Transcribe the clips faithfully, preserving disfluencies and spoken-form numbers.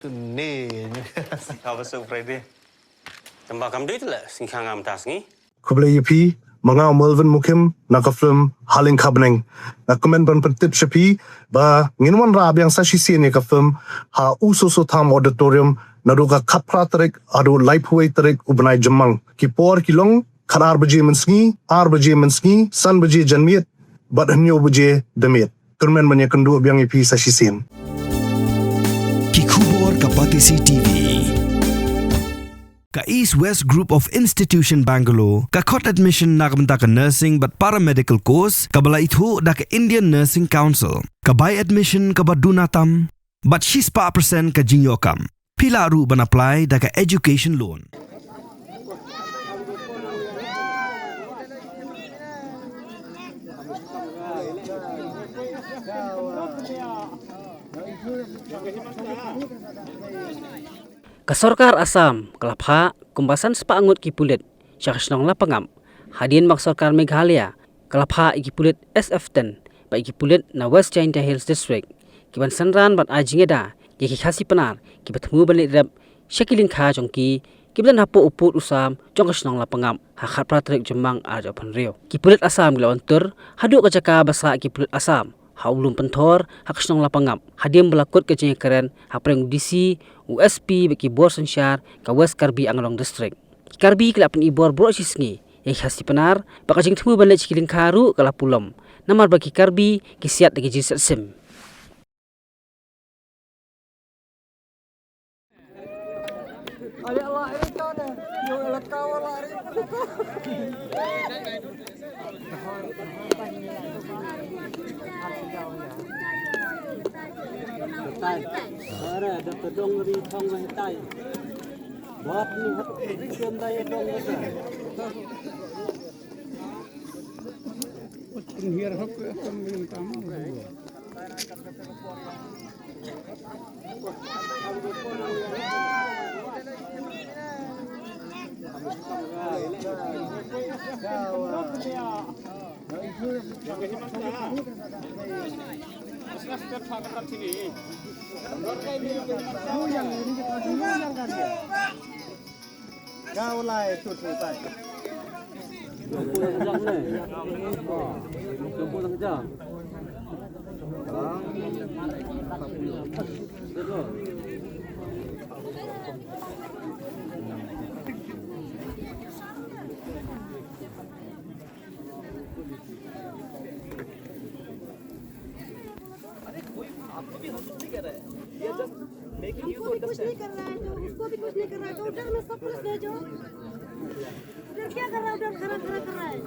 Ni. Sngikha ba suk Friday. Tang ba kam dei te la sngikha ngam ta sngi. Khublei ïa phi, ma nga u Melvin Mukim, na ka film Haleng Khabneng. Nga kmen ban pyntip sha phi ba ngin wanrah biang sa shisien ïa ka film ha U Soso Tham Auditorium naduh ka khatphra tarik haduh laiphew wei tarik u bnai Jymmang. Ki por ki long khatar baje mynsngi, ar baje mynsngi, san baje janmiet bad hynñiew baje da miet. Kyrmen ban ïakynduh biang ïa phi sa shisien. Ki khubor ka Batesi T V. Ka East West Group of Institution Bangalore ka khot admission na ka bynta ka nursing bad paramedical course kaba la ithuh da ka Indian Nursing Council. Ka bai admission kaba duna tam bad shispah percent ka jingïoh kam. Phi lah ruh ban apply da ka education loan. Ka sorkar Assam ka la phah kumba san spah ngut ki pulit sha ka shnong Lapangap, hadien ba ka sorkar Meghalaya ka la phah ïa ki pulit S F ten bad ïa ki pulit na West Jaintia Hills District, ki ban synran bad ai jingïada ïa ki Khasi Pnar kiba thmu ban leit rep sha ki lyngkha jong ki, kiba don hapoh u pud u sam jong ka shnong Lapangap ha khatphra tarik Jymmang arhajar arphew hynriew. Ki pulit Assam ki la wan tur haduh ka jaka ba sah ki pulit Assam ha u lum pynthor ha ka shnong Lapangap, hadien ba la kut ka jingïakren ha pdeng u D C, u S P bad ki bor synshar ka West Karbi Anglong District. Ki Karbi ki la pyni bor baroh shi sngi ïa ki Khasi Pnar, bad ka jingthmu ban leit sha ki lyngkha ruh ka la pulom, namar ba ki Karbi ki siat da ki jingsiat sim. अरे कोई, आपको भी हम कुछ नहीं कह रहे हैं। ये just making you to understand। हमको भी कुछ नहीं कर रहा है, तो उसको भी कुछ नहीं कर रहा है, तो उधर में सब पुलिस भेजो। उधर क्या कर रहा है, उधर खड़ा, खड़ा कर रहा है।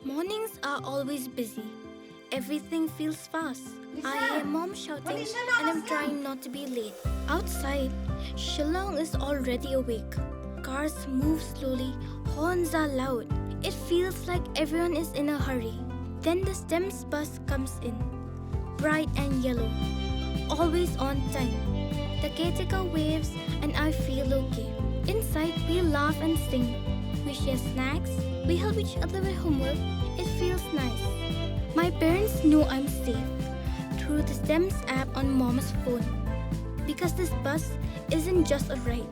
Mornings are always busy. Everything feels fast. I hear mom shouting and I'm trying not to be late. Outside, Shillong is already awake. Cars move slowly, horns are loud. It feels like everyone is in a hurry. Then the STEMS bus comes in, bright and yellow, always on time. The caretaker waves and I feel okay. Inside, we laugh and sing. We share snacks. We help each other with homework. It feels nice. My parents know I'm safe through the STEMS app on mom's phone. Because this bus isn't just a ride.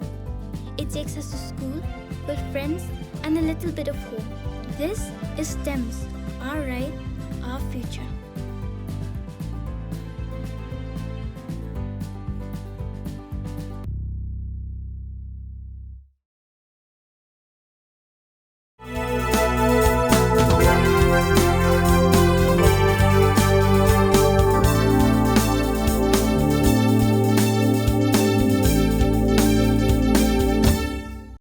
It takes us to school, with friends, and a little bit of home. This is STEMS, our ride, our future.